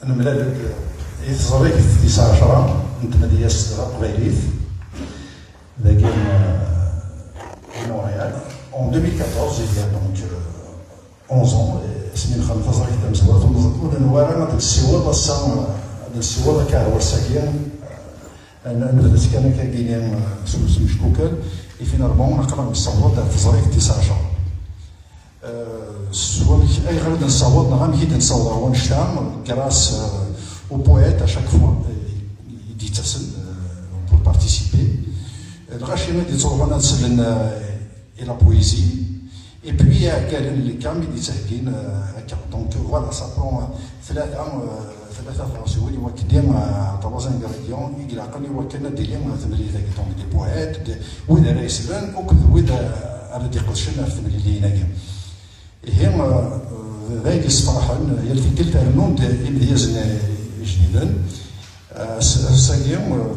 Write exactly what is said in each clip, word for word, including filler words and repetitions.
Nemlal-d i teẓrigt tis ɛecra n tmedyazt taqbaylit dagi, euh, di Montréal. En deux mille quatorze, il y a donc, euh, onze ans, asmi nexdem taẓrigt tamezwarut, ur nenwi ara ad nessiweḍ ass-a, euh, ad nessiweḍ akka ar wass-agi, euh, ad nebdut kan akka-agi, euh, s, s umeckukel, et finalement aql-aɣ nessaweḍ ar teẓrigt tis ɛecra. Euh, s wamek, ayɣer i d-nessaweḍ, neɣ amek i d-nessaweḍ ɣer wannect-a? Grâce, euh, aux poètes, à chaque fois, euh, i d-yettasen, euh, pour participer. Euh, lɣaci i d-yettruḥun ad sellen, euh, i la poésie. Et puis, iɛeggalen n lekam i d-yettheggin, euh, akka. Donc, voilà, ça prend, euh, tlata, euh, tlata tɣawsiwin i wakken, euh, trois ingrédients i ilaqen i wakken ad d-tili, euh, temlilit-agi. Donc, des poètes, des, wid ara yeslen, akked wid, euh, ara d-iqedcen ɣef temliliyin-agi. Ihi, euh, d ayen yessefraḥen, yal tikkelt rennun-d imedyazen ijdiden. Euh, s-, ass-agi, euh,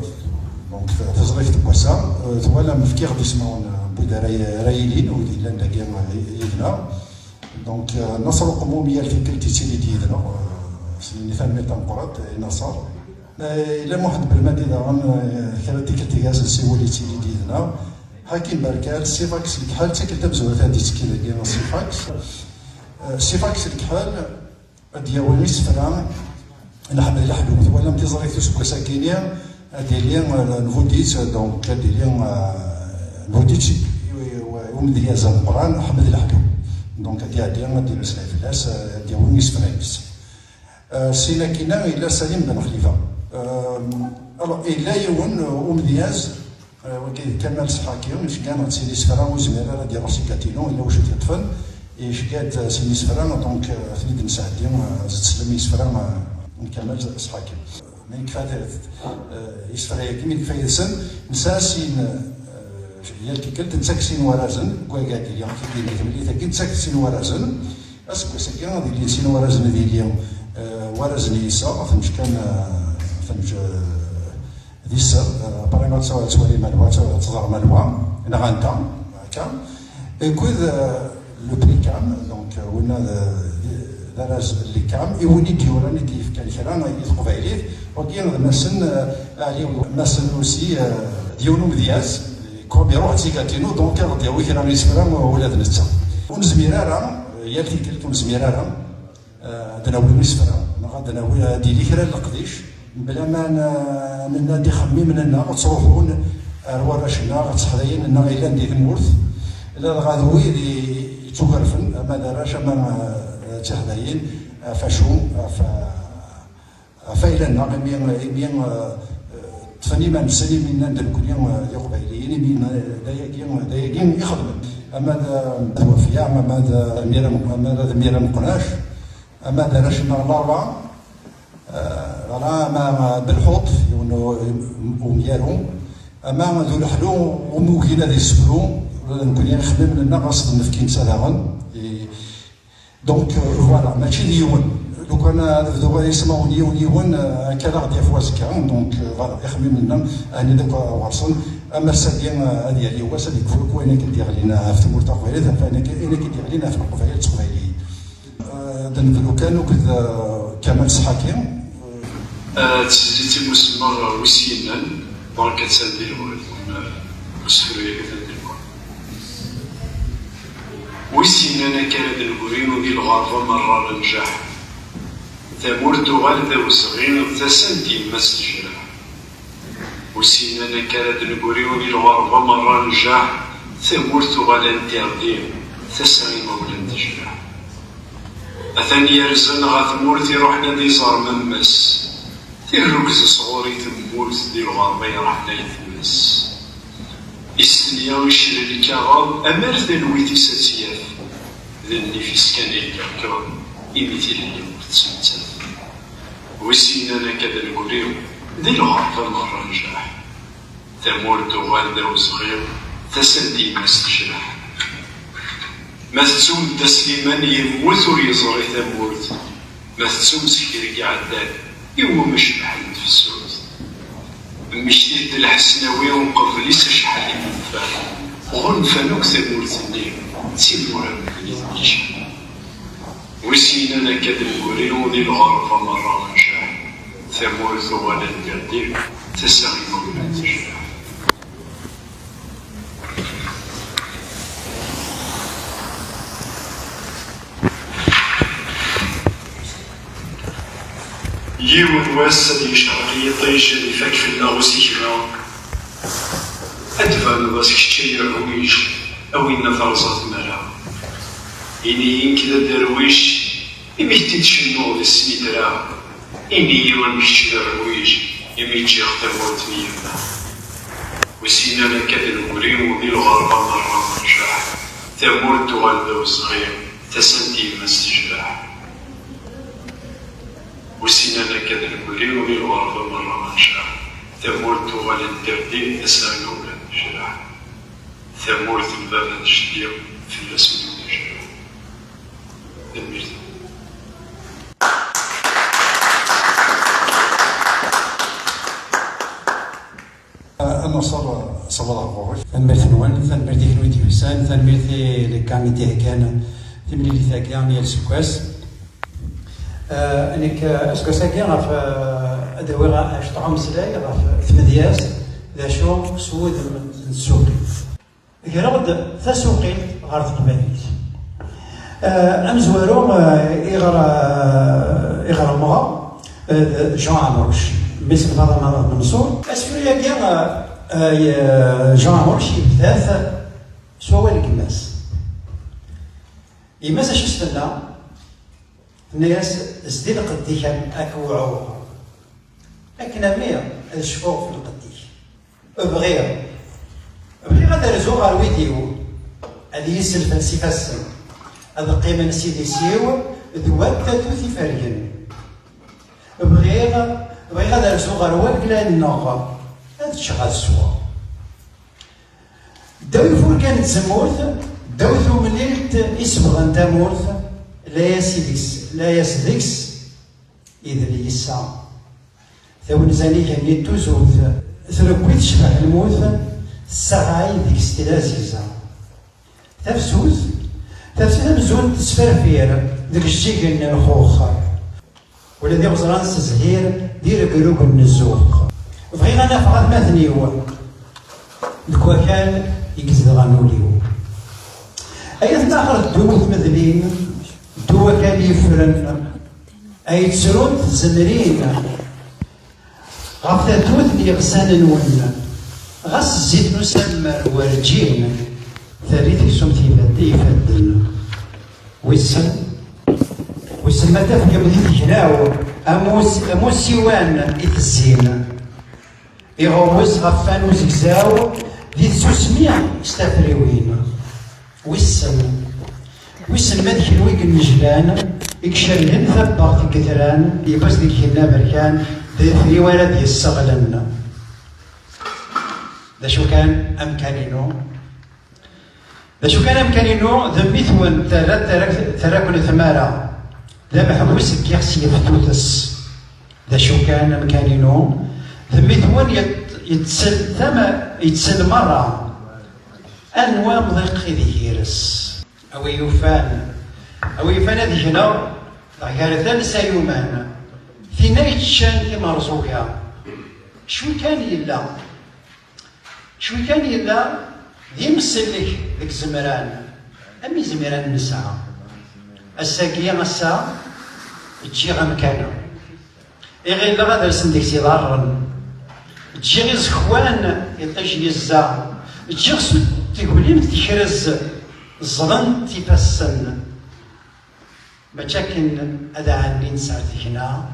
donc, ta-, taẓrigt n wass-a, euh, twalam, fkiɣ-d ismawen, euh, n wid ara y-, ara yilin, wid yellan dagi, euh, yid-neɣ. Donc, euh, Naṣer Uqmum, yal tikkelt yettili-d yid-neɣ, euh, s-, nini tanemmirt tameqqrant i Naṣer. Eh, yella Muḥend Belmadi daɣen, eh, kra n tikkelt iga-as nsiwel, yettili-d yid-neɣ. Hakim Berkal, Sifax Lekḥal, d tikkelt tamezwarut ad d-yettekki dagi Sifax. Eh, Sifax Lekḥal ad d-yawi isefra n Ḥmed Leḥlu. Twalam tiẓrigt useggas-agi-ni, ad d-yili, eh, nbuddi-tt, donc ad d-yili, eh, nbuddi-tt i, i, i umedyaz ameqqran Ḥmed Leḥlu. Donc ad d-iɛeddi, ad d-yemmeslay fell-as, eh, ad d-yawi isefra-ines. Euh, sin akkin-a yella Salim Ben Xlifa. Euh, alors, yella yiwen, euh, umedyaz, euh, wagi d Kamal Sḥaki, iceggan-aɣ-d sin isefra, ur yezmir ara ad iruḥ si Gatineau, yella wacu t-yeṭṭfen, icegga-d, euh, sin isefra, donc, euh, ad ten-id-nesɛeddi, euh, ad teslem isefra, euh, n Kamal Sḥaki. Mi nekfa, euh, isefra-yagi, mi nekfa yid-sen, nesɛa sin, euh, yal tikkelt nettak sin warazen, deg wagad-agi, temlilit-agi, nettak sin warazen. Aseggas-agi ad ilin sin warazen, ad yili, eh, waraz n yiseɣ, ad t-neǧǧ kan, eh, ad t-neǧǧ, eh, d iseɣ, eh, après ad tt-, ad twalim anwa, ad tt-, ad teẓrem anwa, neɣ anta, akka. Akked, eh, le prix Cam, donc, eh, winna d, d, d araz n le Cam, i win i d-yuran, i d-yefkan kra i teqbaylit, wagi d Masen, eh, Ali, Masen aussi, eh, d yiwen umedyaz, comme iruḥ d Tigatineau, donc ad d-yawi kra n yisefra ula d netta. Ur nezmir ara, yal tikkelt ur nezmir ara, eh, ad d-nawi isefra, neɣ ad d-nawi, ad d-yili kra n leqdic, mebla ma n-, nenna-d ixemmimen-nneɣ, ad ttruḥun ar warrac-nneɣ, ar teḥdayin-nneɣ yellan di tmurt, ladɣa d wid i, yettugerfen, ama d arrac, ama, eh, d tiḥdayin, ɣef acu, ɣef, ɣef ayla-nneɣ, imi, imi, eh, ṭṭfen iman-nsen, imi nnan-d nekkni, eh, d Iqbayliyen, imi, eh, d ayagi, d ayagi i xedmen. Ama d, d Wafya, ama d Mira, ama d Mira Meqnac, ama d arrac-nneɣ Laṛwa, eh, voilà, ama d Lḥuṭ, yiwen u-, umyaru, ama d Uleḥlu, umi ugin ad yessefru, ula d nekkni ixemmimen-nneɣ ɣas d nefki netta daɣen. I, Donc, euh, voilà, mačči d yiwen. Lukan ad bduɣ ismawen yiwen yiwen, euh, akka ad aɣ-d-yaf wazekka. Donc, euh, voilà, ixemmimen-nneɣ, ɛni d akk ɣer-sen. Ama ass-agi, euh, ad yali wass, ad yekfu akk wayen akken d-yeɣlin ɣef tmurt taqbaylit, ɣef wayen akken, ayen akken d-yeɣlin ɣef Leqbayel d Teqbayliyin. Euh, ad nebdu kan akked, euh, Kamal Sḥaki. Euh, d tezlit i musemma wis yinan, donc attan di lɣerb, euh, usefru-agi atan di lɣerb. Wis yennan akka ara d-negri di lɣerba merra njaḥ. Tamurt tuɣal d awezɣi, tasa n tyemmat tejreḥ. Wis yennan akka ara d-negri di lɣerba merra njaḥ. Tamurt tuɣal interdit, tasa imawlan tejreḥ. Atan yerzen ɣer tmurt iruḥen ad iẓer mamma-s. Tirrugza sɣur i temmut di lɣerba yerḥen ayetma-s. Istenya icel lkaɣeḍ, amar talwit-is ad tt-yaf. D nnif-is kan ay yerkeḍ, imi tilelli ur tettmettat. Wis yennan akka d anegriw, di lɣerba merra njaḥ. Tamurt tuɣal d awezɣi, tasa n tyemmat tejreḥ. Ma tettum Dda Sliman yemmut ur yeẓri tamurt, ma tettum s kra i iɛeddan, iwumi cebḥen tefsut. Mmektit-d Lḥesnawi uqbel-is acḥal i yenfa, ɣunfan akk tamurt-nni, d timura medden i ten-iččan. Wis yennan akka d negri, di lɣerba merra njaḥ. Tamurt tuɣal ad d-terdir, tasa imawlan tejreḥ. Yiwen wass ad yecreq yiṭij, ad ifak fell-aɣ usigna, ad d-tbaneḍ-as kečč ay arwic, a winna terẓa tmara. Ini-yi nekk d aderwic, imi k-id-cennuɣ di snitra. Ini-yi am kečč d arwic, imi ǧǧiɣ tamurt n yemma. Wi s-yennan akka d lmuli, di lɣerba merra nerǧeɛ. Tamurt tuɣal d awezɣi, tasa n tyemma-s tejreḥ. Wi s-yennan akka d lmuli, di lɣerba merra nerǧeɛ. Tamurt tuɣal d dderdin, tasa n wawlan tejreḥ. Tamurt n baba d jeddi, fell-as ul-iw d ajraḥ. Tanemmirt. Ad nweṣṣel s waḍar ɣur-k. Tanemmirt-nwen, tanemmirt i kenwi d-yusan, tanemmirt i les gars i d-iheggan timlilit-agi yal aseggas. Eh, nekk, eh, aseggas-agi ɣef, eh, ad awiɣ acuṭṭuḥ umeslay ɣef tmedyazt, d acu s wudem n tsuqqilt. Greɣ-d tasuqilt ɣer teqbaylit. Eh, amezwaru, eh, iɣer, eh, iɣer mmɣeɣ, eh, d Jean Amrouche, mmi-s n Faḍma Menṣur. Asefru-agi, eh, eh, Jean Amrouche yebda-t s wawal n gma-s. Yemma-s acu s-tenna? Tenna-yas: "Zdi lqedd-ik a, a k-wɛuɣ, akken a mmi ad cfuɣ f lqedd-ik." Bɣiɣ, bɣiɣ ad rzuɣ ɣer wid-iw, ad iyi-selfen s ifassen, ad qqimen s idis-iw d wat tatut ifergen. Bɣiɣ, bɣiɣ ad rzuɣ ɣer wagla-nneɣ, ad ččeɣ ad sweɣ. Ddaw ifurkan n tzemmurt, ddaw tumlilt i sebɣen tamurt, layas deg-s, layas deg-s idel yissa. Tawenza n igenni d tuzut, trewwi tecbeḥ lmut, tessaɣay deg-s tila aziza. Tafsut, tafsut amzun tesferfir deg ijjigen n lxux. Ula d iɣeẓran s zzhir d iregrugen n zzux. Bɣiɣ ad nafeɣ atmaten-iw deg wakal i izedɣen ul-iw. Ay atma axer ddu tmedlin, ddu wakal yeffren, ay ttrunt tzemrin ɣef tatut n yiɣsan-nwen. Ɣas zzit n usammer werǧin terri teksumt ifadden. Wissen, wissen ma tafgem di tegnaw am us-, am usiwan i tezzin. Iɣewwes ɣef fan uzegzaw di tsusmi s tafriwin. Wissen, wissen ma d kenwi i yennejlan, i icergen tabbaɣt n yetran, yiwwas deg igenni aberkan, d itri wara d-yesseɣlen. D acu kan amkan-inu? D acu kan amkan-inu, d mmi-twen, terra, terra, terra-ken tmara. D ameḥbus deg iɣes yef tutes. D acu kan amkan-inu, d mmi-twen yet-, yettsel tama, yettsel merra. Anwa amḍiq ideg ires? A wi yufan, a wi yufan ad gneɣ, dɣa gar talsa yuman, tinna yeččan timerẓuga. Cwi kan yella. Cwi kan yella d imsellek deg izemran, am izemran nesɛa. Ass-agi, ass-a, ǧǧiɣ amkan-a. Iɣil ad rsen deg-s iḍarren. Ǧǧiɣ iẓekwan, iṭij yezza. Ǧǧiɣ s teglimt tekrez, ẓẓlent ifassen. Mačči akken ad ɛennint s ar tegna,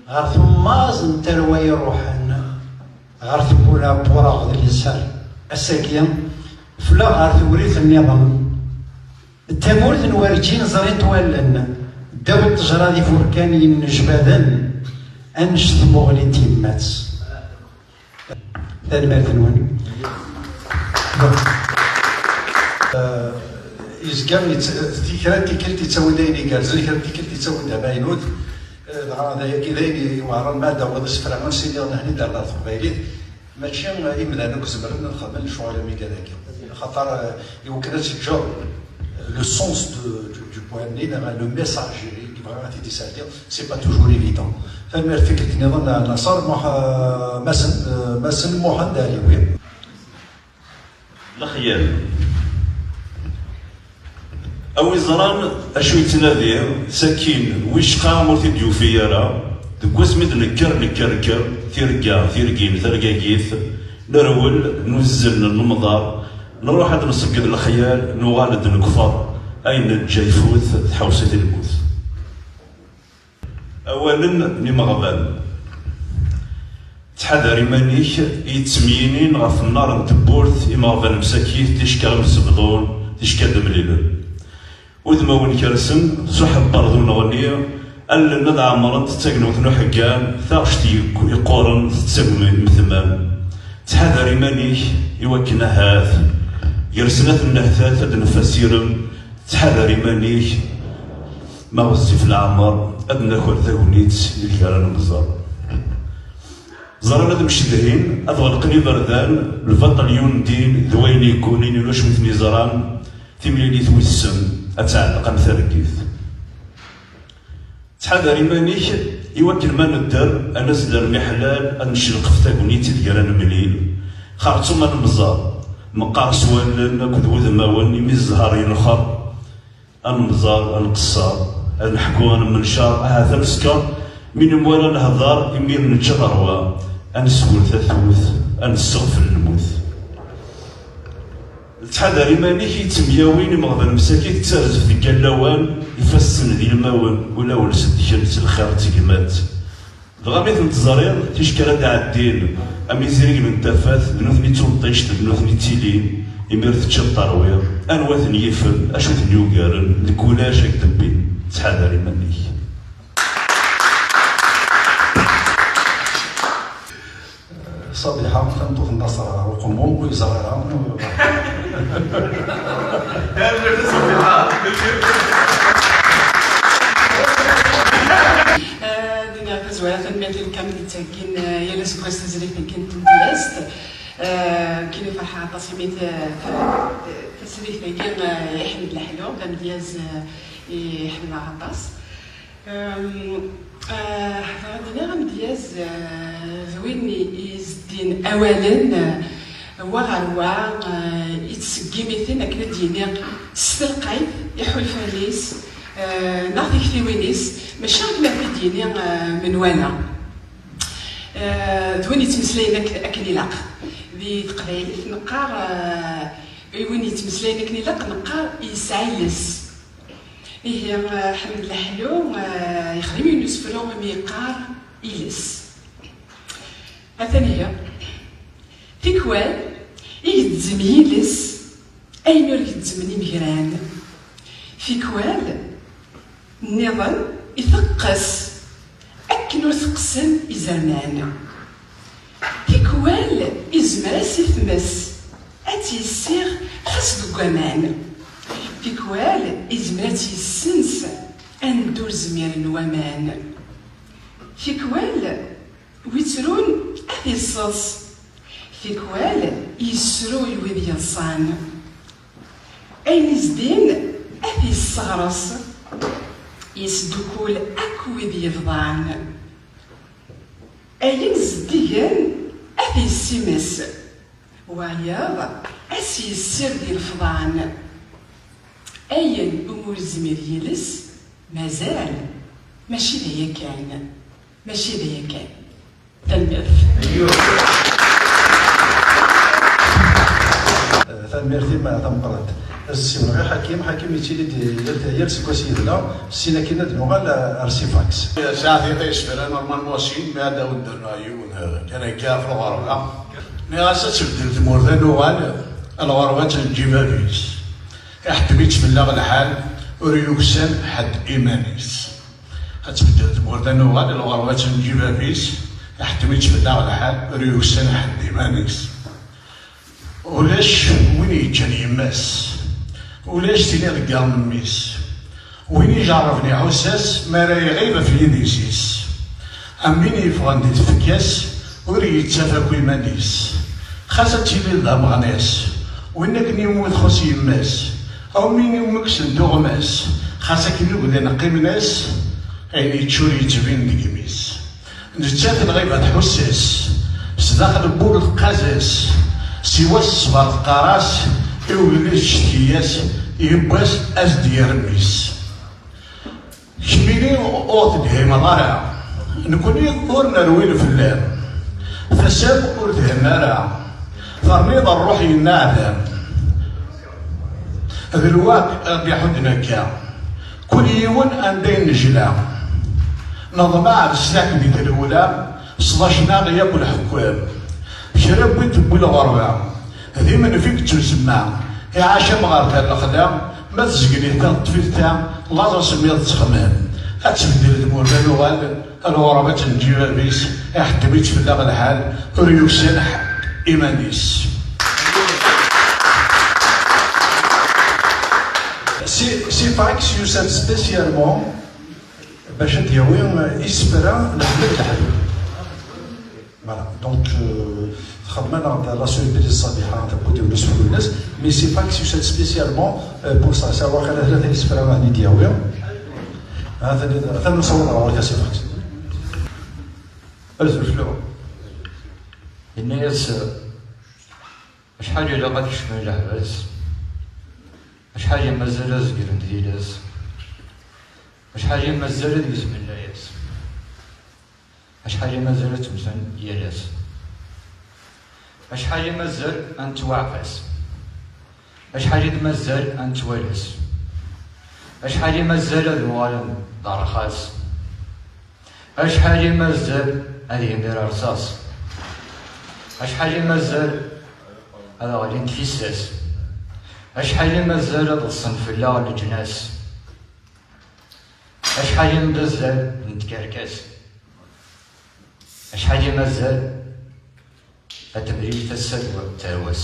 ɣer tummaẓ n tarwa iruḥen, ɣer tewwura n wureɣ d liser. Ass-agi, fleɣ ɣer tewrit nniḍen. D tamurt n werǧin ẓrint wallen, ddaw n ṭṭejra d ifurkan yennejbaden, annect tmuɣli n tyemmat. Tanemmirt-nwen. Bon. Euh, yezga yett-, kra n tikkelt yettawi-d ayen igerrzen, kra n tikkelt yettawi-d amaynut. Euh, dɣa d ayagi d ayen iweɛren ma ad d-tawiḍ isefra am sin-nniḍen, ahni d-rreɣ teqbaylit. Mačči, euh, imdanen akk zemren ad xedmen lecɣal am igad-agi. Axaṭer, euh, iwakken ad teǧǧeḍ le sens de, du, du poème-nni, neɣ le message i yebɣa ad t-id-iserdi, c'est pas toujours évident. Tanemmirt tikkelt nniḍen a Naṣer Muḥ-, Masen, Masen Muḥend Ɛliwi. Lexyal. A wi ẓran acu yettnadi, sakin wicqa ur t-id-yufi ara. Deg wasmi d-nekker, nekker, nekker, tirga, tirgin, targagit, nerwel, nuzzel, nemḍer, nruḥ ad nṣegged lexyal, nuɣal-d nekfer, ayen neǧǧa ifut, tḥewṣ-it lmut. Awalen n imeɣban. Ttḥadar iman-ik i yettemyinin ɣef nnar n tewwurt, imeɣban msakit, ticki ad msebḍun, ticki ad mlilen. Udmawen kersen s uḥebber d uneɣni, allen ad ɛemrent d tagnewt n uḥeggan, taɣect yek-, yeqquren tettagem imtemmam. Ttḥadar iman-ik i wakken ahat gar snat nnehtat ad d-nef asirem. Ttḥadar iman-ik, ma ɣezzif leɛmer, ad naker tagnit i lgar ad nemmẓer. Ẓran ad mcedhin, ad ɣelqen iberdan, lbaṭel yundin d wayen yeggunin, ulac wi ten-iẓran, timlilit wissen ad tɛelleq am targit. Ttḥadar iman-ik i wakken ma nedder, ad nazder miḥlal, ad ncelqef tagnit i deg ara nemlil. Xerṣum ad nemmẓer, meqqar s wallen akked wudmawen, imi zzher yenxer. Ad nemmẓer, ad nqeṣṣer, ad neḥku, ad nemmencer, ahat ad nesker. Mi nemwala nehder, imir nečča terwa, ad nesgel tatut, ad nesseɣfel lmut. Ttḥadar iman-ik i yettemyawin imeɣban msakit, d tarzeft deg yal lawan, ifassen d ilmawen, ulawen seddken s lxir d tegmat. Dɣa mi ten-teẓriḍ, ticki ara d-ɛeddin am izirigen n tafat, d nutni d tunṭict, d nutni d tilin, imir teččiḍ terwiḍ, anwa ten-yifen, acu ten-yugaren, deg ulac ad k-d-bbin, ttḥadar iman-ik. Ṣabiḥa, tameṭṭut n Naṣer Uqemmum, ur yeẓri ara. Eh, dina tazwara, tanemmirt i lkam d-yettaggin, eh, yal aseggas tazrigt-agi n tmedyazt. Eh, nekkini ferḥeɣ aṭas imi t-, t-, tasrigt-agi, eh, i Ḥmed Leḥlu, d amedyaz, eh, i ḥemmleɣ aṭas. Ehm, eh, ḥemmleɣ ad iniɣ amedyaz, eh, d win i, i izeddin awalen, eh, wa ɣer wa, eh, yettseggim-iten akken ad d-yini s telqayt iḥulfan-is, eh, neɣ tiktiwin-is, mačči akken ad t-id-yini, eh, menwala. Eh, d win yettmeslayen ak-, akken ilaq. Di teqbaylit neqqar, eh, i win yettmeslayen akken ilaq neqqar yesɛa iles. Ihi, eh, Ḥmed Leḥlu, eh, yexdem yiwen n usefru umi yeqqar Iles. Atan ihi. Tikwal i gezzem yiles ayen ur gezzmen imegran. Tikwal nniḍen iteqqes akken ur teqqsen izerman. Tikwal izmer-as i tmes ad tt-yessiɣ xas deg waman. Tikwal izmer ad tt-yessens anda ur zmiren waman. Tikwal wi ttrun ad t-yesseḍs. Tikwal yessruy wid yeḍsan. Ayen izdin ad t-yesseɣres, yesdukul akk wid yebḍan. Ayen zeddigen ad t-yessimes, wayeḍ ad s-yessired ilefḍan. Ayen umi ur yezmir yiles, mazal, mačči d aya kan, mačči d aya kan. Tanemmirt. Tanemmirt-im tameqqrant. As-ssiwleɣ i Ḥakim. Ḥakim yettili-d yal, yal seg wass yid-neɣ, syin akin ad nuɣal ar Sifax. Sɛiɣ tiṭ yesfra, normalement sin, mi ad awen-d-rreɣ yiwen, eh, kan akka ɣef lɣerba. Nniɣ-as ad tbeddel tmurt ad nuɣal, lɣerba ad tt-neǧǧ i bab-is. Iḥettem-itt fell-aɣ lḥal, ur yuksan ḥedd iman-is. Ad tbeddel tmurt ad nuɣal, lɣerba ad tt-neǧǧ i bab-is, iḥettem-itt fell-aɣ lḥal, ur yuksan ḥedd iman-is. Ulac win yeǧǧan yemma-s, ulac tin iḍeggren mmi-s. Win ijerrben iḥuss-as mi ara iɣib ɣef yidis-is. Am win yeffɣen di tfekka-s, ur yettaf akk iman-is. Xas ad tiliḍ d ameɣnas, win akken iwumi txuṣṣ yemma-s, am win iwumi kksen tuɣmas, xas akken ugdan qqimen-as, ayen yeččur yettbin deg imi-s. Nettat lɣiba tḥuss-as, sdaxel n wul teqqaz-as, siwa s ṣṣber teqqar-as, i ugellid tcetki-as, yiwwas as-d yirem-is. Kemmini ur tedhimeḍ ara, nekni ur nerwil fell-am, tasa-m ur thenna ara, terniḍ rruḥ yenneɛdam. D lweqt ad d-iḥudden akka, kul yiwen anda i yennejla. Neḍmeɛ leslak di trewla, sḍacen-aɣ yakk lḥekkam. Kra n win tewwi lɣerba, d imenfi yettusemma, iɛac amɣar d lexla, ma tezgel-it taṭṭfilt-a, laẓ asemmiḍ ttexmam. Ad tbeddel tmurt ad nuɣal, lɣerba ad tenǧi bab-is, iḥettem-itt fell-aɣ lḥal, ur yuksan ḥedd iman-is. Si, si Fax yusa-d spécialement bac ad d-yawi isefra n Ḥmed Leḥlu. Voilà, donc, euh, txedm-aneɣ-d la surprise ṣṣabiḥa, tawwurt-iw n usefru-ines, mais si Fax yusa-d spécialement, euh, pour ça, ça waqila tlata isefra ad d-yawi. Atan, atan nessaweḍ ɣer ɣur-k a si Fax. Azul fell-awen. Yenna-yas, acḥal ilaq ad kecmen leḥbas, acḥal i mazal ad zegren tilas, acḥal i mazal ad gezmen layas, acḥal i mazal ad tewten yal ass, acḥal i mazal ad nettwaɛfas, acḥal i d-mazal ad nettwalas, acḥal i mazal ad uɣalen d rrxas. Acḥal i mazal ad yimir rṣaṣ? Acḥal i mazal ad ɣlint tissas? Acḥal i mazal ad ḍsen fell-aɣ leǧnas? Acḥal i mazal n tkerkas? Acḥal i mazal ad temlil tasa d tarwa-s.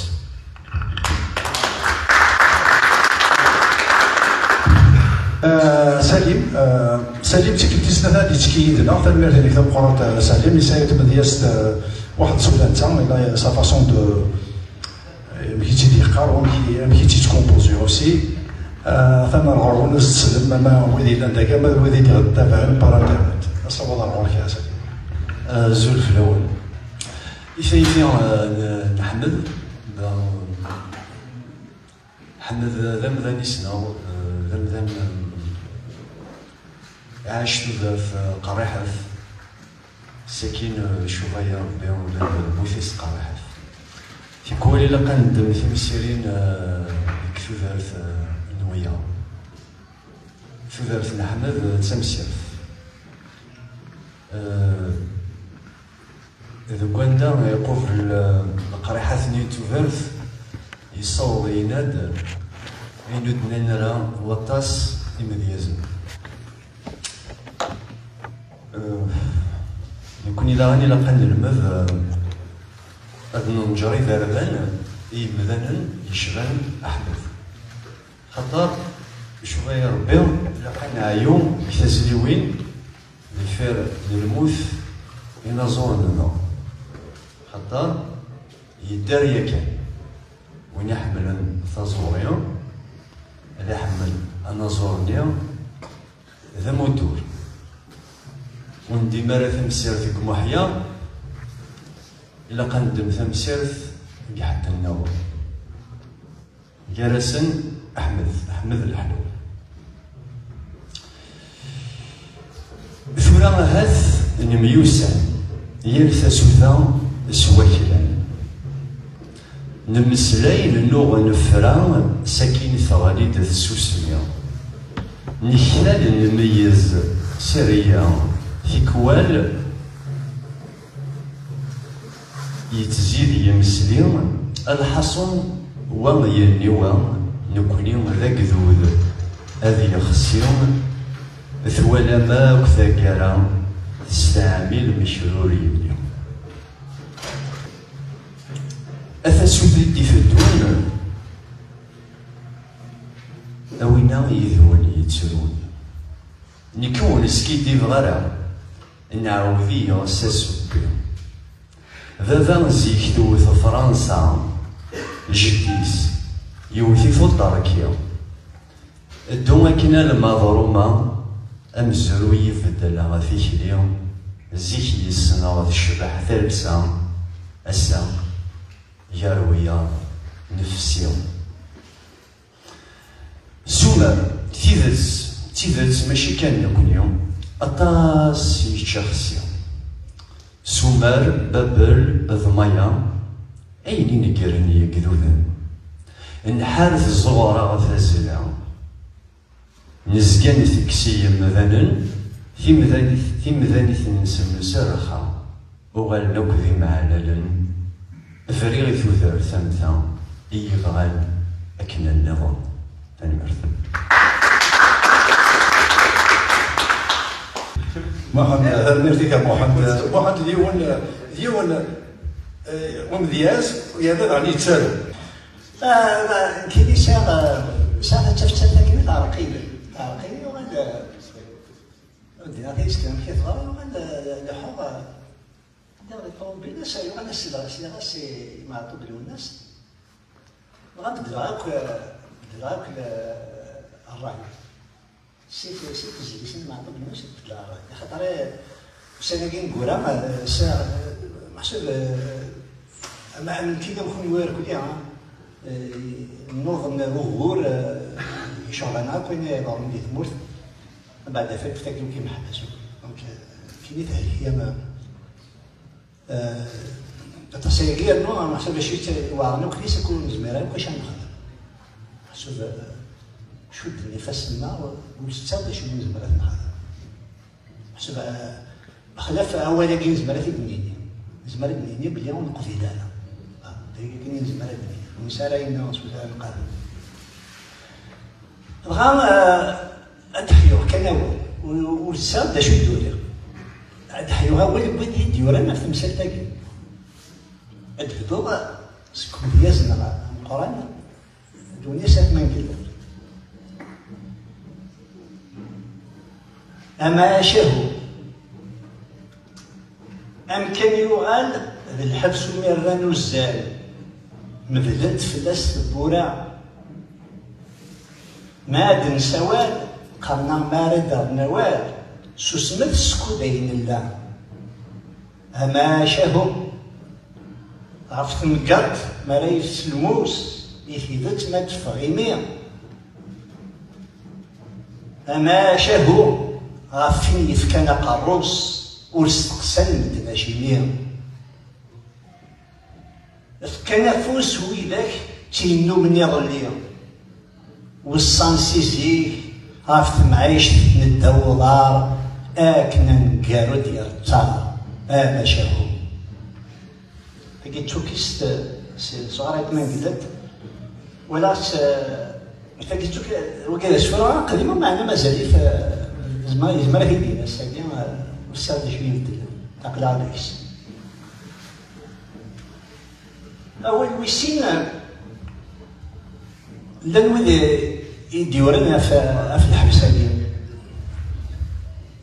Euh, Salim, euh, Salim, d tikkelt tis snat ad yettekki yid-neɣ. Tanemmirt-nnek tameqqrant, euh, Salim. Yesɛa tamedyazt, euh, waḥed tsudan d ta, il a sa façon de, amek i tt-id-yeqqar, wamek i, amek i tt-yettkompozi aussi. Euh, atan ar ɣur-wen ad s-teslem, ama wid yellan dagi, ama d wid i d-itabaɛen par internet. Asawaḍ ar ɣur-k, a Salim. Azul fell-awen. I tayet, euh, n, n Ḥmed, ben, Ḥmed d amdan i ssneɣ, euh, d amdan, euh, iɛac tudert, euh, qerriḥet. Sakin, euh, icuba-yi Rebbi ula d lmut-is qerriḥet. Tikwal ilaq ad neddem timsirin, euh, deg tudert, euh, n wiyaḍ. Tudert n Ḥmed, euh, d tamsirt. Euh, Deg wanda iqubel, eh, leqriḥat-nni n tudert, yessaweḍ yenna-d ayen ur d-nnan ara waṭas imedyazen. Eh, nekkni daɣen ilaq ad nelmed, eh, ad nenǧer iberdan i yimdanen yecban Ḥmed. Xaṭer, icba-yi Rebbi, ilaq ad neɛyu deg tazliwin deffir n lmut inaẓuren-nneɣ. Xaṭer, yedder yakan. Win iḥemmlen taẓuri, ad iḥemmel anaẓur-nni d amutur. Ur neddim ara tamsirt deg Muḥya, ilaq ad neddem tamsirt deg ḥedd nniḍen. Gar-asen Ḥmed, Ḥmed Leḥlu. Tura ahat nemyussan, yal tasuta s waklan. Nemmeslay, nennuɣ nefra, sakin teɣli-d tsusmi. Nektal nmeyyez s rriya, tikwal yettzid yimesli, lḥaṣun wa yenni wa, nekkni d agdud ad yexsi, twalam akk taggara testeɛmil mekrur yelli. A tasuta i d-iteddun, a winna yid-wen yettrun. Nekk ur skiddibeɣ ara, nɛawed-iyi s asewwi. Baba zik tewwet Fransa jeddi-s, yewwet-it uṭerki. Ddu akken alma d Ruma, amezruy ibeddel ɣef tikli, zik yes Neɣ tecbeḥ talsa ass-a gar wiyaḍ nefsi. Sumer, tidet, tidet mačči kan nekkni, aṭas i yečča xsi. Sumer, Babel, d Maya, ayen ineggren yegduden. Nḥar tẓuɣra tazzla. Nezga ntekkes i yemdanen, timdanit, timdanit-nsen nserrexa, uɣalen akk d imeɛlalen, briɣ i tudert am ta i yebɣan akken nniḍen. Tanemmirt. Muḥend, tanemmirt-ik a Muḥend. Muḥend d yiwen, d yiwen, eh, umedyaz, yerna daɣen yettaru. Ah, ma, nekkini sɛiɣ, ah, sɛiɣ taftalt-agi teɛreq-iyi. Teɛreq-iyi, yuɣal, ah, ur d-nniɣ tayeskan amek i teḍra, yuɣal, ah, leḥḥuɣ, ah, ddiɣ di ṭṭumubil-is, yuɣal as-, sliɣ-as i Meɛtub Lwennas. Dɣa beddleɣ akk, ah, beddleɣ akk, ah, ṛṛay. Si, si tezlit n Meɛtub Lwennas i tbeddel ṛṛay. Axaṭer, eh, ussan-agi ineggura, eh, sɛiɣ, eh, meḥsub, eh, ama, am nekkini am kunwi irkelli, ha? Eh, nuḍen ugur, eh, iceɣben akk ayen iḍerrun di tmurt. Mbeɛd afak, fak-, ur k-imeḥbas akk. Donc, eh, kini tehlek-iyi ama, Eh, aṭas ayagi yernu, meḥsub acu yettwaɛren akk deg-s, akk ur nezmir ara akk acu ad nexdem. Meḥsub, eh, cudden ifassen-nneɣ, ur netta d acu ur nezmir ad t-nexdem. Meḥsub, eh, bexlaf awal-agi nezmer ad t-id-nini. Nezmer ad d-nini belli ur neqbil ara. Ah, d ayagi kan i nezmer ad d-nini. Ur nesɛi ara ayen s wazal ad nqabel. Dɣa, eh, ad d-ḥyuɣ kan awal, ur, ur tesɛiḍ d acu i d-uriɣ. Ad d-ḥyuɣ awal n wid i d-yuran ɣef temsalt-agi. Ad d-bduɣ seg umedyaz-nneɣ ameqqran, Lwennas At Mengellat. Amacahu. Amkan yuɣal d lḥebs umi rran uzzal, medlent fell-as tewwura. Ma ad d-nsawal, qqaren-aɣ mi ara d-rren awal, susmet skud ay nella. Amacahu ɣef temgerḍt mi ara yefs lmus, i tidet ma teffeɣ imi. Amacahu ɣef win yefkan aqerru-s, ur steqsan medden acimi. Fkan afus widak tt-yennummen iḍelli, weṣṣan si zik ɣef temɛict n ddaw uḍar akken aneggaru d-yerttaṛ. Amacahu. Tagi d tukkist, eh, s-, sɣur At Mengellat. Walaɣ-tt, eh, tagi d tuk-, wagi d asefru aqdim, meɛna mazal-it, eh, yezmer, yezmer ad t-id-yini ass-agi, eh, ur sɛiɣ d acu ibeddlen. Aql-aɣ deg-s. Awal wis sin, eh, llan wid i, i d-yuran ɣef, ɣef lḥebs-agi.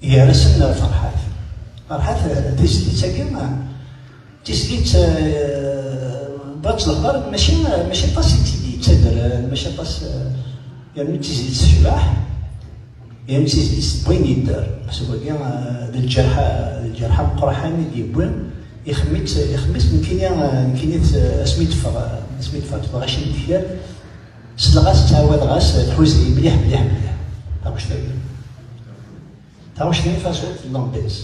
Gar-asen Ferḥat. Ferḥat, eh, tizlit-agi, eh, tizlit, eh, bɣiɣ ad lexbar, mačči, mačči aṭas i tt-id-yettader, eh, mačči aṭas, eh, yernu d tizlit tecbeḥ, yernu d tizlit tewwin yedder. Meḥsub wagi, eh, d lǧerḥ, d lǧerḥ ameqqran i d-yewwi, ixemmem-itt, ixemmem-itt nekkini, eh, nekkini t-, asmi d-teffeɣ, asmi d-teffeɣ tebɣa cim tekkat, selleɣ-as, ttɛawadeɣ-as, tḥuza-yi mliḥ, mliḥ, mliḥ, taɣect-agi. Taɣect-nni taẓult n Lambez.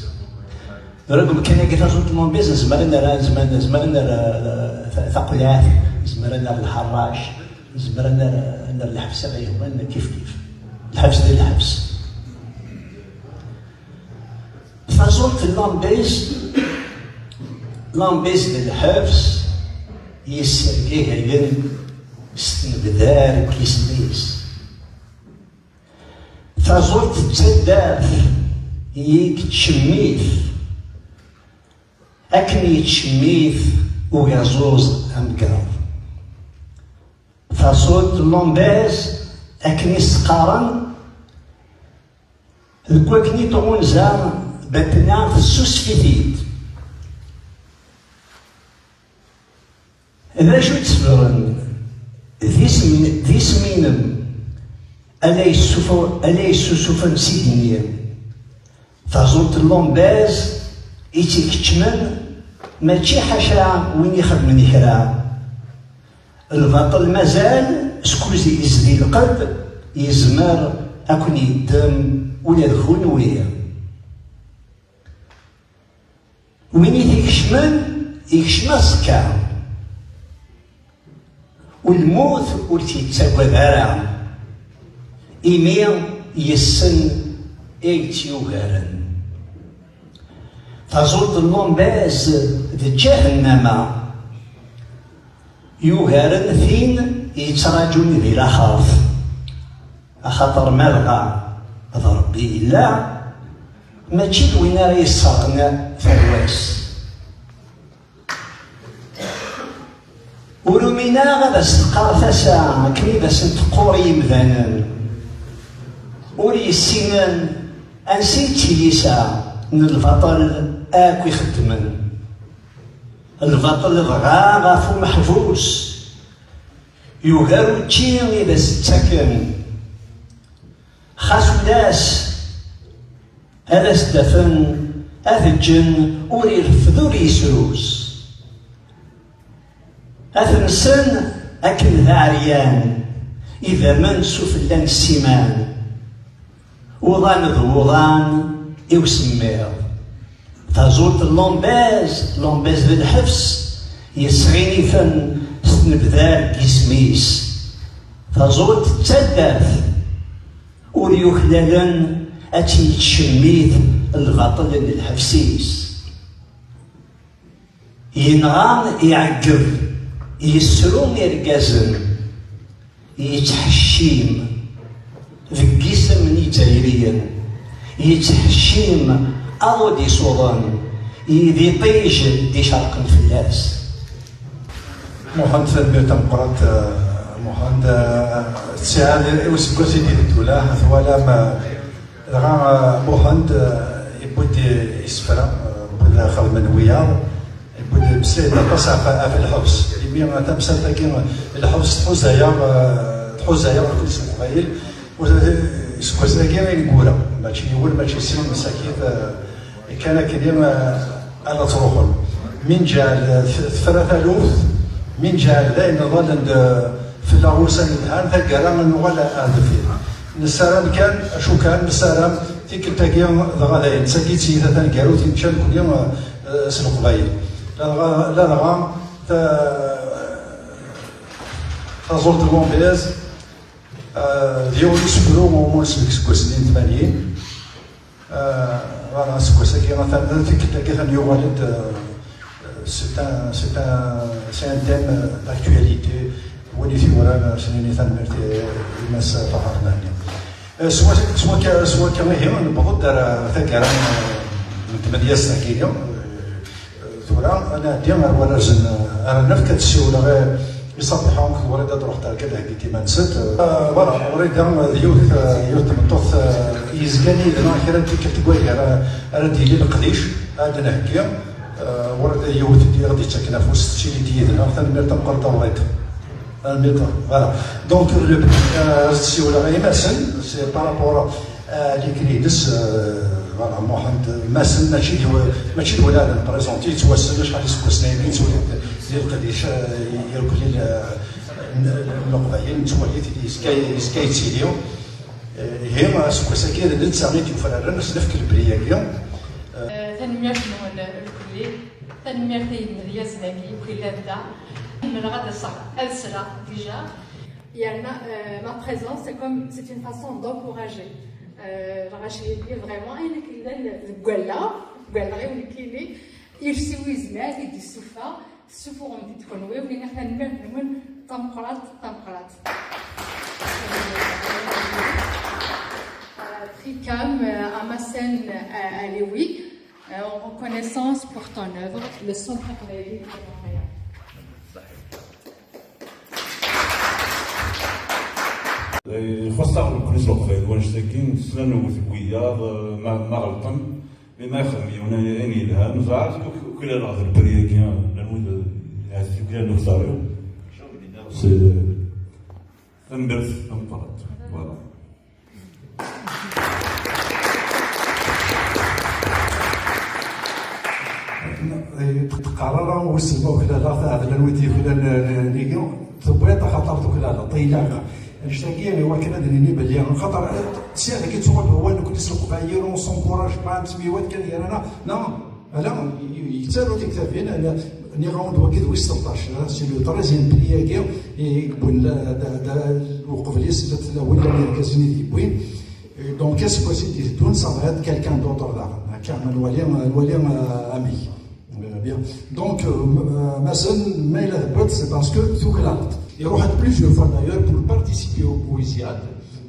Tura deg umkan-agi taẓult n Lambez, nezmer ad nerr, nezmer, nezmer ad nerr, eh, ta-, taqulɛat, nezmer ad nerr lḥerrac, nezmer ad nerr, ad nerr lḥebs ara yehwan kif kif. Lḥebs d lḥebs. Taẓult n Lambez, Lambez d lḥebs yessergigayen s tnebdar n yisem-is. Taẓult d taddart i yettcemmit akken yettcemmit ugaẓuẓ ameggaḍ. Taẓult n Lambez akken i s-qqaren deg wakken i tɣunza batna tessusef-it-id. D acu d-sebren d isem, d isem-inem ala yessufu-, ala yessusufen s igenni. Taẓult n Lambez i tt-ikeččmen, mačči ḥaca win ixedmen kra. Lbaṭel mazal, skud yezdi lqedd, yezmer ad ken-yeddem ula d kunwi. Win i t-ikecmen, ikcem aẓekka. U lmut ur tt-yettagad ara, imi yessen ay tt-yugaren. Taẓult n Lambez d ǧahennama yugaren tin yettraǧun di laxert, axaṭer ma dɣa d Ṛebbi yella, mačči d win ara yesserɣen tarwa-s. Ur umineɣ ad as-teqqar tasa akken i d asen-teqqur i yimdanen ur yessinen ansi d tilisa n lbaṭel akk ixeddmen. Lbaṭel dɣa ɣef umeḥbus yugar učči i d as-ttaken. Xas ulac, ad as-d-afen, ad ǧǧen, ur ireffed ur yesrus. Ad ten-sen akken d aɛeryan, idammen sufella n ssiman. Uḍan d wuḍan i usemmiḍ. Taẓult n Lambez, Lambez d lḥebs, yesɣinifen s tnebdar n yisem-is. Taẓult d taddart, ur yuklalen ad tt-yettcemmit lbaṭel n lḥebs-is. Yenɣa, iɛeggeb, yessru irgazen, yettḥeccim deg yisem n Yizzayriyen, yettḥeccim aḍu d-isuḍen i d iṭij d-icerqen fell-as. Muḥend, tanemmirt tameqqrant, eh, Muḥend, eh, tesɛa i useggas i d-iteddu la, twalam, eh, dɣa, eh, Muḥend, eh, yewwi-d isefra, eh, wid xedmen wiyaḍ, yewwi-d imeslayen aṭas ɣef, ɣef lḥebs. Imi tamsalt-agi, lḥebs tḥuza-yaɣ, eh, tḥuza-yaɣ deg Leqbayel, u iseggasen-agi ineggura, mačči yiwen, mačči sin, msakit, eh, kan akken i, eh, ara ttruḥun. Mi nǧeɛl, eh, t-, tefra taluft, mi nǧeɛl d ayen iḍallen d, eh, fell-aɣ wussan yelhan, taggara ad nuɣal ar deffir. Nessaram kan, acu kan, nessaram tikkelt-agi dɣa d ayen, d tagi i d tiyita taneggarut i nečča nekni, eh, eh, s Leqbayel. Ladɣa, ladɣa ta-, taẓult n Lambez, eh, d yiwen n usefru umus deg iseggasen-nni n tmanyin. Euh, voilà, aseggas-agi atan, tikkelt-agi atan yuɣal-d, euh, c'est un, c'est un, c'est un thème, euh, d'actualité. Win i t-yuran, euh, s-nini tanemmirt i, i Mass Ṭaher Mahni. Euh, s wa-, s wakka, s wakka ihi, newweḍ-d ar taggara n, n tmedyazt-agi, euh, Tura, ad nɛeddi ar warrazen, ara nefk ad ssiwleɣ i, i Ṣabiḥa akked Wrida ad ruḥent ar kan heggint iman-nsent. Ah, voilà, Wrida d yiwet, ah, yiwet tmeṭṭut, ah, yezgan yid-neɣ kra n tikkelt deg waygar, ah, ara d-yili leqdic, ad d-nheggi. Ah, Wrida d yiwet i ɣ-d-yettaken afus, tettili-d yid-neɣ. Tanemmirt tameqqrant a Wrida. Tanemmirt, voilà. Donc, le, ah, ad ssiwleɣ i Massen, c'est par rapport Euh, les cris, euh, voilà, Muḥend, Massen, mačči d, mačči d win ara nprésenté, yettwassen acḥal iseggasen-agi, yettwali di leqdic, euh, irkelli, euh, n, n Leqbayel, nettwali-t yezga, yezga yettili. Euh, ihi, aseggas-agi d netta i d-yufraren, ad s-nefk lebri-agi. Euh, tanemmirt-nwen, euh, lkulli, tanemmirt i yimedyazen-agi, akk yellan da. Ḥemmleɣ ad aseɣ, ad sleɣ, déjà. Yerna, euh, ma présence, c'est comme, c'est une façon d'encourager. Euh, lɣaci-agi, vraiment, ayen akken llan deg wallaɣ, deg wallaɣ-iw nekkini, iles-iw yezmer ad d-yessufeɣ, tessufuɣem-t-id kenwi, win tanemmirt-nwen tameqqrant, tameqqrant. Euh, Prix Cam, euh, à Massen, euh, à Léwy, euh, en reconnaissance pour ton œuvre, le Centre Académique de Montréal. Ixuṣṣ-aɣ nekkni s Leqbayel wanect-agi, nesla newwet deg wiyaḍ, ma, ma ɣelṭen, mi ma ixdem yiwen ayen yelhan, ẓer, uklaleɣ d lbri-agi, llan wid, eh, yuklalen akter-iw. S-, tanemmirt tameqqrant. Voilà. Teqqar ara wissen ma uklaleɣ taɛdla n wid yuklan nigi, tewwiḍ axaṭer tuklaleḍ, ilaq. Annect-agi i wakken ad nini belli, xaṭer sya dagi tuɣal wawal nekkni s Leqbayel, on s'encourage pas, am tmiwat kan gar-aneɣ, non, ala, yettaru tiktabin, ala, nniɣ-awen-d wagi d wis tleṭṭac, c'est le treizième prix-agi i yewwin la, da, da, uqbel-is la tlawin, la irgazen i d-yewwin. Donc, aseggas i d-iteddun, ça va être quelqu'un d'autre daɣen. Akka, ad nwali, ad nwali, euh, amek. Euh, bien. Donc, euh, m-, euh, Mazen, ma yella tewwiḍ, c'est parce que tuklaleḍ. Iruḥ-d plusieurs fois d'ailleurs pour participer au Poésiade.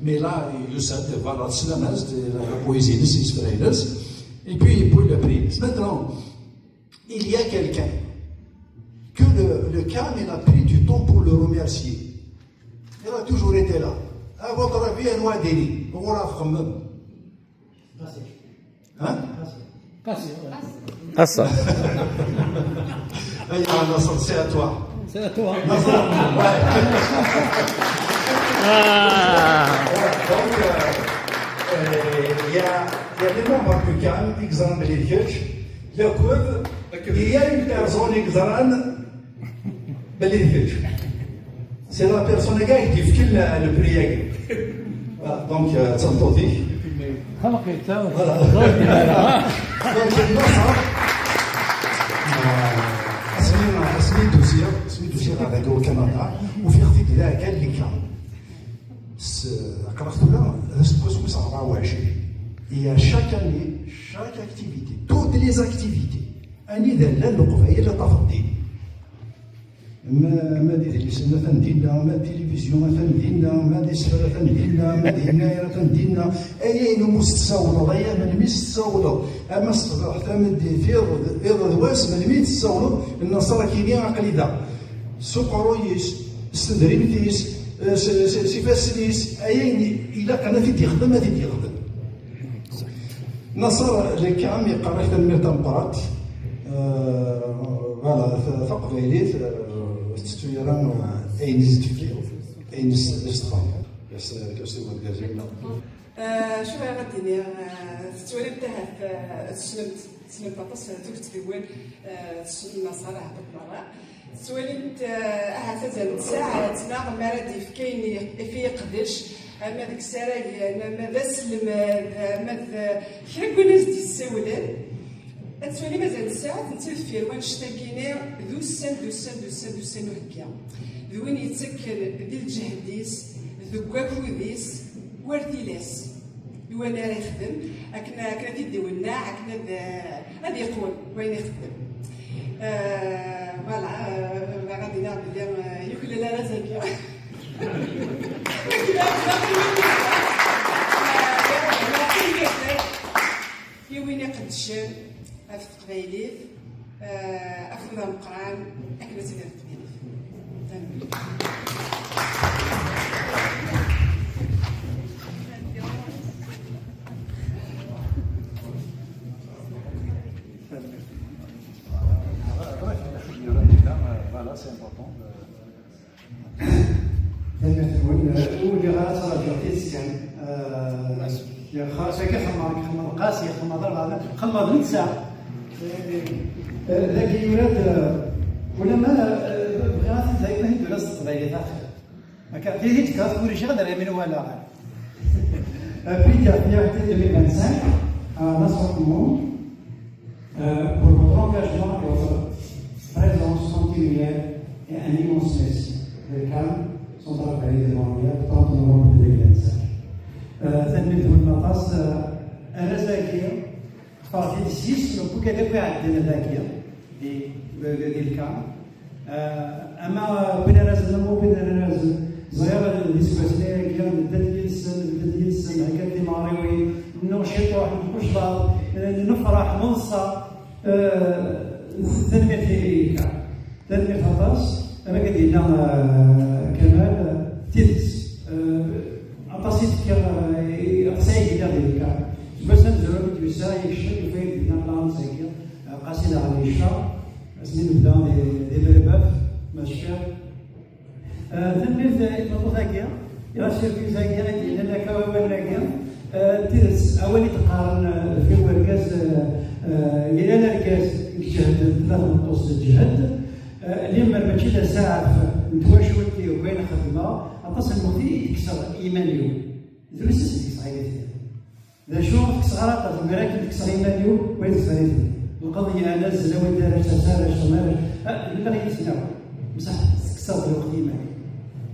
Mais là, yusa-d, voilà, teslam-as-d, la poésie-ines, isefra-ines. Et puis, il peut le prix. Maintenant, il y a quelqu'un que le, le CAM, il a pris du temps pour le remercier. Il a toujours été là. À votre avis, anwa ad d-yini? Uɣur ɣef xemmem? Hein? Qasi. Qasi. Ay, ah, Nasser, c'est à toi. C'est à toi. Nasser, ouais. Ah. Donc, euh, euh, il y a, il y a des membres du CAM, exemple, les vieux, le club, il y a une personne, exemple, Belli d kečč. C'est la personne-agi i d-yefkan le, le prix-agi. Voilà, donc, euh, d tameṭṭut-ik. Xalq yettawen. Voilà. Donc, Nasser, euh, asmi, asmi d-usiɣ, asmi d-usiɣ ɣer dagi au Canada, ufiɣ-t-id d aɛekkal n Likra. S-, aql-aɣ tura d aseggas wis ṛebɛa u ɛecrin. Et à chaque année, chaque activité, toutes les activités, anida llan Leqbayel ad tafeḍ din. Ma, ma d idlisen atan dinna, ma d tilivizyu atan dinna, ma d isefra atan dinna, ma d yennayer atan dinna. Ay ayen umi s-tessawleḍ, ay melmi s-tessawleḍ, ama s tebreḥt, ama d tiḍ, iḍ d wass, melmi i tessawleḍ, Nnaṣer ad k-yini aql-i da. S uqerruy-is, s tedrimt-is, s, s, s ifassen-is, ay ayen ilaqen ad t-id-yexdem, ad t-id-yexdem. Nasser Lekam yeqqar-ak tanemmirt tameqqrant. Euh, voilà, ta-, taqbaylit, euh, tettu ara, euh, ayen i s-d-tefkiḍ, ayen i s-, i s-txedmeḍ. Merci, merci, merci. Euh, acu bɣiɣ ad d-iniɣ, euh, tettwalimt ahat, euh, tessnemt, tessnemt aṭas tuget tiwwin, euh, tessnem Nasser ahat akk merra. Tettwalimt, eh, ahat azal n tsaɛet neɣ mi ara d-yefk ayen i, i yeqdec, ama deg isaragen, ama d aselmad, ama d kra n win as-d-yessawlen, ad twalim azal n tsaɛet netta deffir wannect-agi-nni d ussan, d ussan, d ussan, d ussan uheggi. D win yettakken di lǧehd-is, deg wakud-is, war tilas. I wayen ara yexdem, akken, akken ad t-id-iwenneɛ, akken ad, ad yeqwem wayen ixeddem. Euh, voilà, euh, bɣiɣ ad iniɣ belli, euh, yuklal arraz-agi. I win iqeddcen ɣef teqbaylit, euh, afud ameqqran, akken ad tili teqbaylit. Tanemmirt. Voilà, c'est important. Tanemmirt-nwen. Ur lliɣ ara ttṛaǧuɣ tidet kan. Eh, xas akka xemmeɣ, xemmeɣ Qasi, xemmeɣ Ḍarbeɛḍa, xemmeɣ d netta. Eh, dagi yura-d, eh, ulamma, eh, bɣiɣ ad t-, dayma ad t-id-ura s teqbaylit axir. Akka, tidi tekkat ur iciɣ ad rrimin wala. Puis, il y a deux mille vingt-cinq, à Nasser Koumoun, euh, pour votre engagement et votre présence continuelle et un immense merci. Le CAM, Centre Académique de Montréal, trente novembre deux mille vingt-cinq. Euh, tanemmirt-nwen aṭas, euh, arraz-agi, Ṭṭfeɣ-t-id s yisem n wakk ad akk iɛeddan dagi, di, di, di lkar. Ah, ama win ara zemmem, win ara zemmem, ẓriɣ d iseggasen-agi, nedda-d yid-sen, nedda-d yid-sen, heggan timeɣriwin, nnuɣ ciṭuḥ, nkuclaḍ, eh, nefreḥ, neḍsa. Eh, tanemmirt i, i lkar. Tanemmirt aṭas. Am akka d-yenna, eh, Kamal, eh, d tidet, eh, aṭas i d-fkiɣ, eh, i, aṭas ay yelliɣ di lkar. Seg wass amezwaru mi d-yusa, yekcem, yufa-yi-d dinna ṭṭlam-agi, eh, Qasi daɣen yecceṛ. Asmi nebda di, di Berbaf, ma tecfiḍ. Eh, tanemmirt, eh, i tmeṭṭut-agi, i la surprise-agi, i d-yennan akka wawalen-agi. Eh, d tidet, awal i d-qqaren, eh, deffir wergaz, eh, eh, yal argaz, Deg ǧehd n tma tmeṭṭut, d ǧehd. Eh, limer mačči d asaɛef n twacult-iw deg wayen xedmeɣ, aṭas n lweqt i d-kkseɣ iman-iw. Drus i s-d-kkseɣ ayat-nni. D acu ur kkseɣ ara aṭas, mer akken kkseɣ iman-iw, wayen ẓriten. Lqeḍ yeɛna zzlawi d arrac, tasa arrac, tama arrac. Ah, yella ɣef yisna. Msaḥ, tekkseḍ lweqt iman-iw.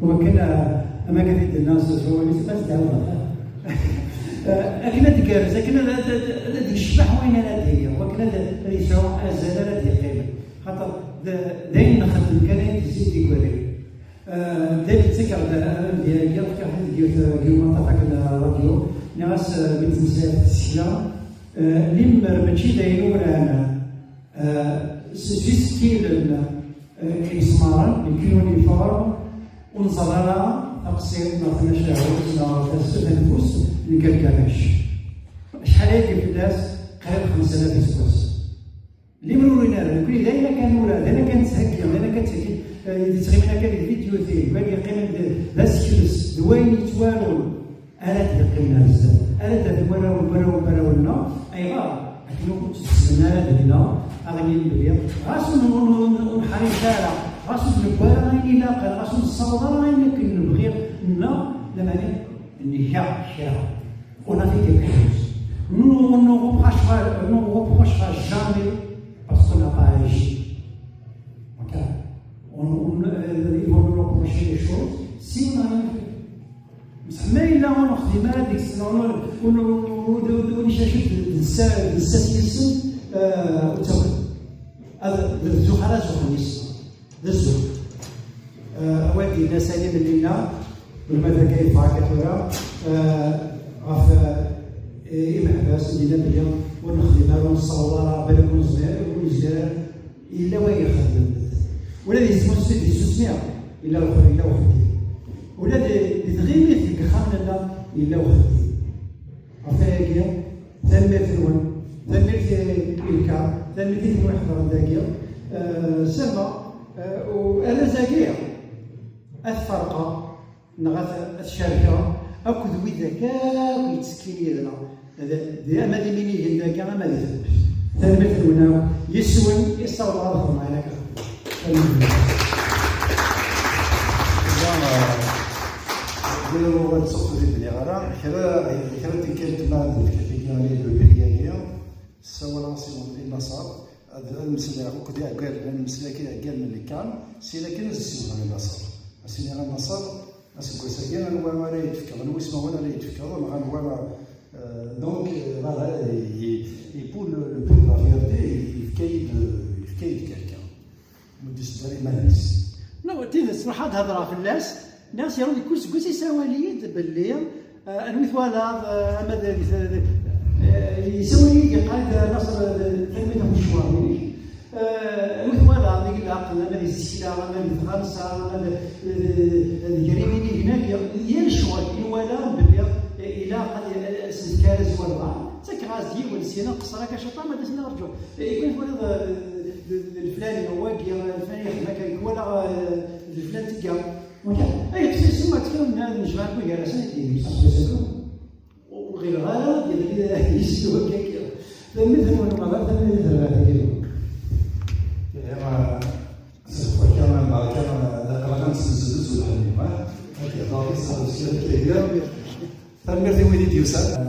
Wakken, ah, ama kan i d-tenna s wawal-is, ma s-d-ɛawdeɣ. Ah, akken ad igerrez, akken ad, ad, ad, ad yecbeḥ wayen ara d-iniɣ, wakken ad, ad yesɛu azal ara d-yeqqimen. Xaṭer d, d ayen nxeddem kan ay d-izzin d igerri. Ah, daymi ttakeɣ-d amedya-agi, fkiɣ-t-id deg yiwet, deg yiwen waṭṭaf akken ṛṛadyu. Nniɣ-as, ah, mi d-temsayat tsekla, ah, limer mačči d ayen uran, ah, s, s isekkilen, ah, imeṣmaren, les cuneiformes, ur nẓerr ara taqsiṭ neɣ tamacahut neɣ tas-, tanfust n Gilgamesh. Acḥal ayagi fell-as? Qrib xemsa alaf iseggasen. Limer ur rin ara, nekkni d ayen akka nura, d ayen akka nettheggi, d ayen akka ttagi, eh, yettɣimin akka di lvidyutin, d wayen yeqqimen d, d asekles, d wayen yettwarun, ara d-yeqqimen ar zdat, ara d-afen warraw, warraw, warraw-nneɣ. Ayɣer? Akken ur ttesmen ara deg-neɣ, aɣ-inin belli ɣas ur n-, ur n-, ur n-, ur neḥriz ara, ɣas ur d-newwi ara ayen ilaqen, ɣas ur nessaweḍ ara ayen akken nebɣi, neɣ, lameɛna, nga kra. On a fait quelque chose. Nous, on ne reprochera, on ne reprochera jamais parce qu'on n'a pas agi. Ok? On, on, euh, ils vont nous reprocher des choses si on n'a rien fait. Bṣeḥ ma yella ur nexdim ara deg-s, ur, ur, ur, ur, ur, ur necacit d ssa-, d ssas yes-sen, euh, ur ttawin. Ad, d zzux ara zuxen yes-sen. D zzux. Eh, awal d-yenna Salim Llinna, welma d akka yeffeɣ akka tura, eh, ɣef, eh, imeḥbas, d-yenna belli ur nexdim ara, ur nessaweḍ ara, balak ur nezmir, ur nezmir ara. Yella wayen ixeddem. Ula di tmusni, di tsusmi, yella lxir, yella uxeddim. Ula di, di tɣimit, deg yexxamen-nneɣ, yella uxeddim. Ɣef wayagi, tanemmirt-nwen, tanemmirt i, i lkar, tanemmirt i kunwi iḥeḍren dagi. Eh, sirma, eh, u arraz-agi ad t-ferqeɣ, neɣ ad t-, ad t-cerkeɣ akked widak akk yettekkin yid-neɣ, d, d, ama d iminigen dagi, ama d tewwurt. Tanemmirt-nwen akk, yes-wen i ssawḍeɣ ad xedmeɣ ayen akka. Tanemmirt. Ula ur ttuqbel i bniɣ ara, kra, kra n tikkelt ma d-nefka tigi i lbiri-agi, ssawaleɣ-as i, i Maṣer, ad, ad mmeslayeɣ akked iɛeggalen, ad nemmeslay akka iɛeggalen n Likam, syin akin ad ssiwḍeɣ i Maṣer. Ad s-iniɣ a Maṣer, aseggas-agi, anwa ara yi-d-tefkeḍ, anwa ismawen ara yi-d-tefkeḍ, neɣ anwa, euh, donc, euh, voilà, et, et, et pour le, le prix de la fierté, yefka-yi-d, yefka-yi-d quelqu'un. Ur d-isedder iman-is. Non, d tidet, ruḥ ad hedreɣ fell-as. Nniɣ-as, yernu deg kul seggas isawal-iyi-d belli, eh, anwi twalaḍ, eh, ama d, d, d, eh, isawal-iyi-d, yeqqar-d, eh, Naṣer, eh, tanemmirt ɣef lecɣal-inek. Eh, anwi twalaḍ i ilaqen, ama di tsekla, ama di tɣamsa, ama d, d, d, d gar iminigen-agi, yal ccɣel i nwala belli, eh, ilaq ad, eh, s-nefk arraz i walbeɛḍ. Ttakeɣ-as-d yiwen, syin, qeṣṣer akka ciṭṭaḥ, ma d asen-rǧu. Eh, i twalaḍ, eh, d, d, d leflani, wagi, leflani yexdem akka, walaɣ, eh, d leflan tegga. Wala, ay, ttessin ma tkun ad nejmeɛ akk gar-asen, i d-yemsefham. Ur ɣileɣ ara ad yili yis-i wakka. Tanemmirt-nwen merra, tanemmirt i terbaɛt-agi. Ihi, eh, s wakka, mbarka, eh, d aqlaɣ ad nesmesd s uḥelli, eh? Ok, donc, c'est, c'est, c'est bien. Tanemmirt i wid i d-yusan.